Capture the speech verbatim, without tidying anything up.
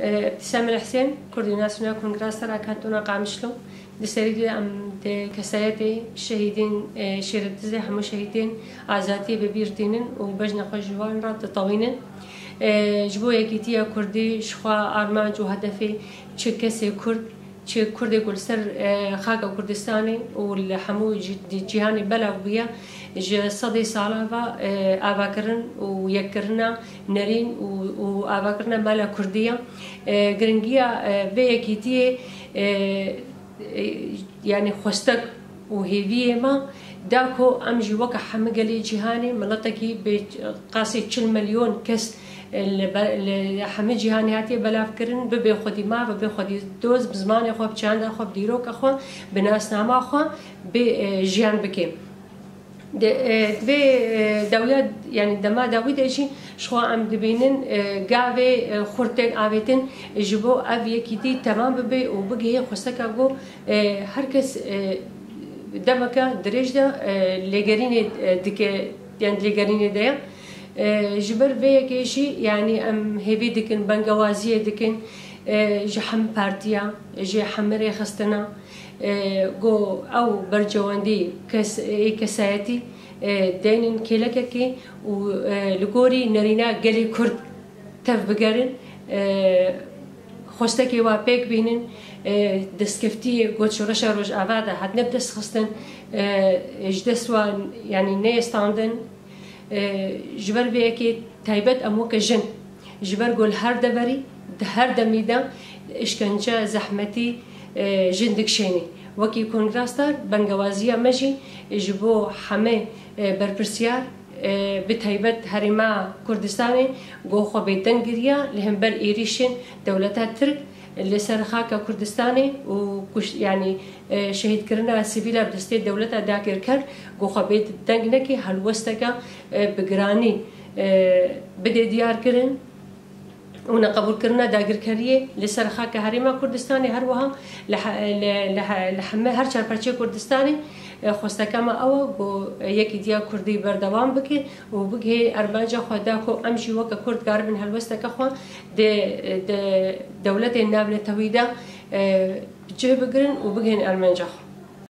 Ebdîsem El Husên, Kurdî Nasyonal Kongra Sera Kantona Qamişlo. Di serî de em di kesayetê şehîdên, e, Şêrindizê hemû şehîdên azadiyê bi bîr tînin û bejna xwe ji wan re ditewînin. E, ji bo yekîtiya Kurdî, ji xwe armanc û hedefê çi kesê Kurd, çi Kurdê ku li ser, e, xaka Kurdistanê û li hemû cî-, cîhanê belav bûye, ji sedê sala ve, e, avakirin û yekkirina nerîn û, û avakirina mala Kurdî ye. E, giringiya, e, vê yekîtiyê, e, e, yanî xwestek û hêviyê me da ku em jî weke hemî gelê cîhanê miletekî bê qasî çil milyon kes, e, li be-, li hemî cîhanê hatiye belavkirin, bibe xwedî maf, bibe xwedî dost, bi zimanê xwe, bi çanda xwe, bi dîroka xwe, bi nasnama xwe, bê, e, jiyan bike. Di, e, di vê, e, dawiya, yanî dema dawî de jî ji xwe em dibînin, e, gavê, e, xurt tên avêtin ji bo ev yekîtî temam bibe û bigihê xwesteka ku, e, her kes, e, demeke dirêj de, e, lêgerînê, e, dike, yan lêgerînê de ye. E, ji ber vê yekê jî, yanî em hêvî dikin, bengewaziyê dikin, e, ji hemî partiya, ji hemî rêxistina, e, ku ew bercewendî kes-, ê kesayetî, e, deynin kêlekekê û, e, li gorî nerîna gelê Kurd tev bigerin, e, xwestekê wa pêk bînin, e, destkeftiyê ku şoreşa Rojava de hatine bi dest xistin, e, ji dest wan, yanî neyê standin. E, ji ber vê yekê taybet em weke jin, ji ber ku li her deverî, di her demî de îşkence, zehmetî, e, jin dikişênî. Wekî Kongra Star, bengewaziya me jî ji bo hemê, e, berpirsiyar, e, bi taybet herêma Kurdistanê, ku xwe bêdeng kiriye li hember êrîşên dewleta Tirk li ser xaka Kurdistanê û kuş-, yanî, e, şehîdkirina sivîla bi destê dewleta dagirker, ku xwe bê deng neke, helwesteke, e, bi giranî, e, bide diyar kirin û neqebûlkirina dagirkeriyê li ser xaka Herêma Kurdistanê, her wiha li he-, li, li he-, li heme her çar parçeyê Kurdistanê, e, xwesteke me ew e ku yekîtiya Kurdî berdewam bike û bigihê armanca xwe da ku em jî weke Kurd karibin helwesteke xwe di, di dewletên navnetewî de, e, bi cih bigirin û bigihên armanca xwe.